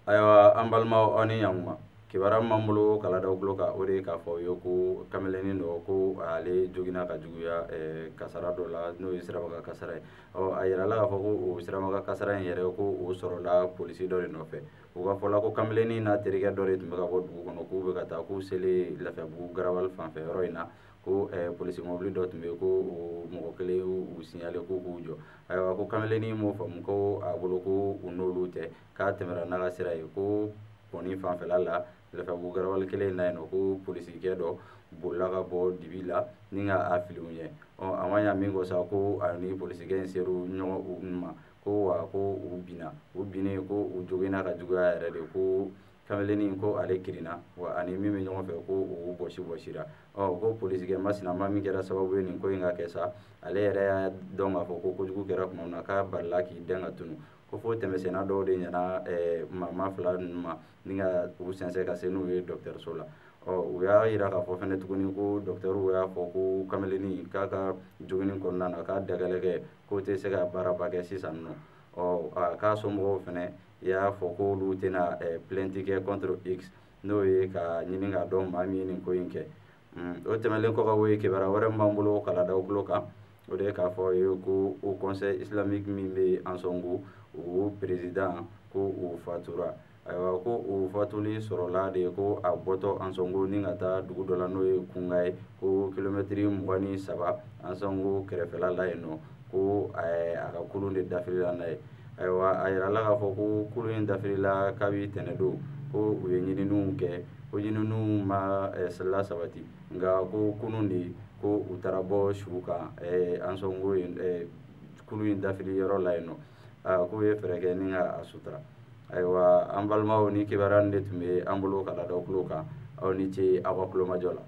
Ayiwa, an balimaw, aw ni ɲankuma. Kibaruya min b'an bolo kala d'aw tulo kan, o de ye k'a fɔ aw ye ko kamelennin dɔ, ko ale joginna ka juguya kasara dɔ la, n'o ye sirabakan kasara ye. Ɔ, a yirala k'a fɔ ko o sirabakan kasara in yɛrɛ, ko o sɔrɔla polisi dɔ de nɔfɛ. U ka fɔ la ko kamelennin n'a terikɛ dɔ de tun bɛ ka bɔ dugu kɔnɔ, k'u bɛ ka taa, k'u selen Lafiyabugu garawali fanfɛ yɔrɔ in na, ko polisi mobili dɔ tun bɛ yen, ko o mɔgɔ kelen y'u signalé k'u k'u jɔ. Ayiwa, ko kamelennin m'o faamu, ko a bolo ko u n'olu tɛ, k'a tɛmɛra n'a ka sira ye, ko pɔni fanfɛla la, Lafiyabugu garawali kelen in na yen nɔ, ko polisikɛ dɔ bolila ka bɔ dibi la ni ka a fili u ɲɛ. Ɔ, a ma ɲa min kɔ sa, ko a ni polisikɛ in ser'u ɲɔgɔn ma, ko wa ko u binna. U binnen, ko u joginna ka juguya yɛrɛ de, ko kamelennin ko ale kirinna, wa ani min bɛ ɲɔgɔn fɛ, ko o bɔsi bɔsira. Ɔ, ko polisikɛ masinama min kɛra sababu ye nin ko in ka kɛ sa, ale yɛrɛ y'a dɔn k'a fɔ ko kojugu kɛra tuma min na, k'a balila k'i dɛn ka tunu, ko fo tɛmɛsenna dɔw de ɲɛna maa fila ninnu ma ni ka u sɛnsɛn ka se n'u ye dɔgɔtɔrɔso la. Ɔ, u y'a yira k'a fɔ fɛnɛ tuguni ko dɔgɔtɔrɔw y'a fɔ ko kamelennin k'a ka joginni kɔnɔna na, k'a dɛgɛlɛkɛ k'o tɛ se ka baaraba kɛ sisan nɔ. Ɔ, a k'a somɔgɔw fɛnɛ y'a fɔ k'olu tɛna plainte kɛ contre X, n'o ye ka ɲini k'a dɔn maa min ye nin ko in kɛ. O tɛmɛnen kɔ ka bɔ yen, kibaruya wɛrɛ min b'an bolo k'a da tulo kan, o de ye k'a fɔ ye ko Haut Conseil islamique min bɛ Ansongo, o président, ko o fatura. Ayiwa, ko o fatuli sɔrɔla de ko a bɔtɔ Ansongo ni ka taa dugu dɔ la, n'o ye Kunga ye, ko kilomɛtiri 23 Ansongo kɛrɛfɛla la yen nɔ, ko a ka kulun de dafirila n'a ye. Ayiwa, a yirala k'a fɔ ko kulun in dafirila kabi tɛnɛdon, ko u ye ɲininiw kɛ, ko ɲininiw ma lasabati, nka ko kunun de ko u taara bɔ su kan Ansongo yen, kulun in dafiri yɔrɔ la yen nɔ, k'u ye fɛɛrɛ kɛ ni ka a sutura. Ayiwa, an balimaw, ni kibaruya de tun bɛ an bolo ka da aw tulo kan. Aw ni ce aw ka tulomajɔ la.